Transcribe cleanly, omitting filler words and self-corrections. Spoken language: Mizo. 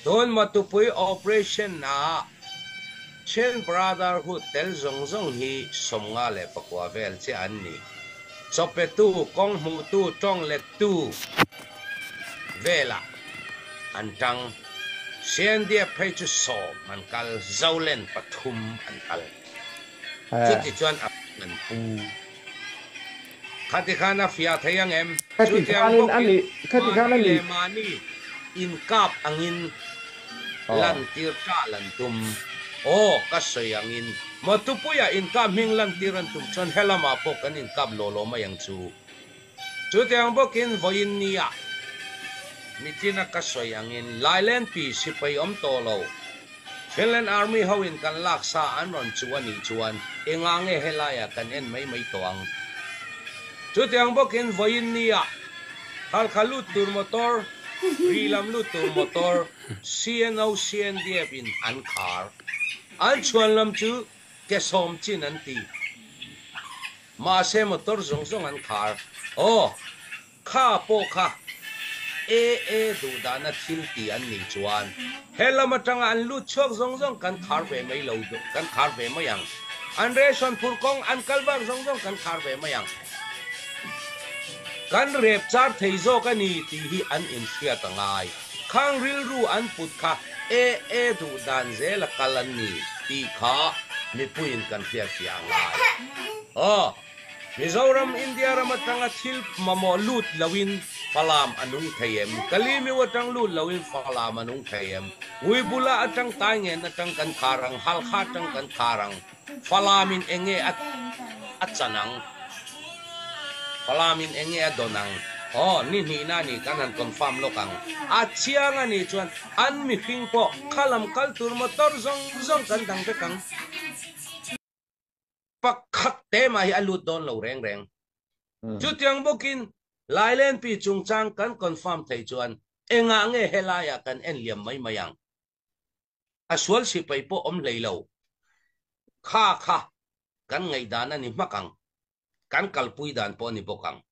Tun Matupui Operation ah Chin Brotherhood tel zawng zawng hi 59 vel chiah an ni. Chawpetu, kawng hmuhtu, tawng lettu velah an tang. CNDF phei chu sawm an kal, Zolen pathum an kal. Chuti chuan a hming an pu. Khati khan a fiah thei ang em? Chutiang bawkin mahni leh mahni inkap angin lantir ṭah lan tum. Aw, ka sawi angin Mawtupuia inkap hming lantir an tum chuan helamah pawh kan inkap law law mai ang chu. Chutiang bawkin vawiin nia mitina ka sawi angin Lailenpi sipai awm tawh lo. Finland Army ho in kan lak sa an rawn chu a nih chuan engah nge helaiah kan en mai mai tawh ang? Chutiang bawkin vawiin nia Halkha lut tur motor, Ri lam lut tur motor CNO CNDF in an khar. An chhuan lam chu ke sawm chin an ti. Mahse motor zawng zawng an khar. Aw! Kha pawh kha AA duh dahna thil ti an nih chuan he lam atanga an lut chhuak zawng zawng kan khar ve mai lo kan khar ve mai ang. An ration phur kawng an kal vak zawng zawng kan khar ve mai ang. Kan rep char thei zawk a ni tih hi an inhriat a ngai. Khang rilru an put kha AA duh dan zela kal an ni tih kha mipuiin kan hriatfiah a ngai. Aw. Mizoram, India ram atanga thil mamawh lut loin Falam a nung thei em? Kalimiu atang lut loin Falam a nung thei em? Uibula atang Taingen atang kan khar ang, Halkha atang kan khar ang, Falamin enge a a chan ang? Falamin enge a dawn ang? Aw, ni hnihna a ni kan han confirm lawk ang. A chiang a nih chuan an mihring pawh khalam kal tur motor zawng zawng kan dang vek ang. Pakhat te mah hi a lut dawn lo reng reng. Chutiang bawkin Lailenpi chungchang kan confirm thei chuan engah nge helaiah kan en liam mai mai ang? A sual sipai pawh awm hlei lo. Kha kha kan ngaihdan a ni hmak ang. Kan kalpui dan pawh a ni bawk ang.